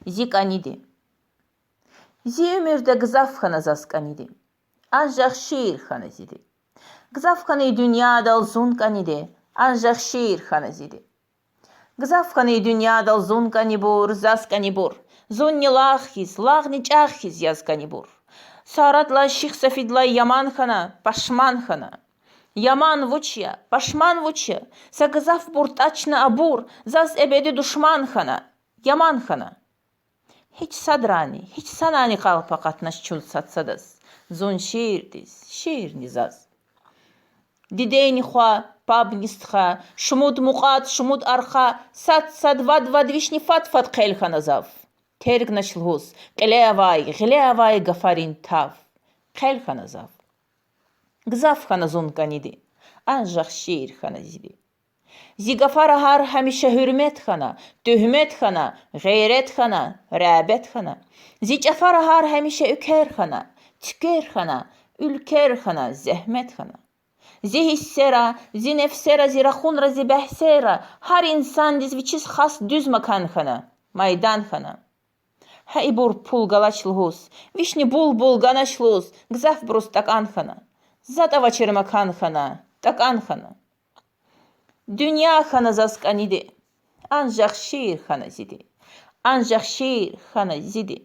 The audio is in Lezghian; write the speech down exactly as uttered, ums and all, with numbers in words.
Зи кӀаниди. Зи уьмуьрда гзаф хьана заз кӀаниди, анжах шиир хьана зиди. Гзаф хьана и дуьньядал зун кӀаниди, анжах шиир хьана зиди. Гзаф хьана и дуьньядал зун кӀанибур, заз кӀанибур, зунни лагъ хьиз, лагъни чӀагъ хьиз яз кӀанибур. Саратлай Шихсафидилай яман хьана, пашман хьана. Яман вуч я, пашман вуч я, са гзафбур тӀачна абур, заз эбеди душман хьана, яман хьана. Гьич садрани, гьич санани къалпакъатнач чун сад-садаз, зун шиирдиз, шиирни заз. Дидейни хва, пабни стха, шумуд мукьвад, шумуд арха, сад-сад, вад-вад вишни фад-фад хъел хьана зав. Тергнач лугьуз кьиле авай, гъиле авай гафарин тав. Хъел хьана зав. Гзаф хьана зун кӀаниди, анжах шиир хьана зиди. Зи гафара гьар гьамиша гьуьрмет хьана, туьгьмет хьана, гъейрет хьана, регьбет хьана. Зи чӀафара гьар гьамиша уькер хьана, цуькер хьана, уьлкер хьана, зегьмет хьана. Зи гьиссера, зи нефсера, зи рахунра, зи бегьсера гьар инсандиз вичиз хас дуьз макан хьана, майдан хьана. Гьа ибур пул галач лугьуз, вишни булбул ганач лугьуз, гзафбуруз такӀан хьана. ЗатӀ авачир макан хьана, такӀан хьана. Дуьнья хьана заз кӀаниди, анжах шиир хьана зиди. Анжах шиир хьана зиди.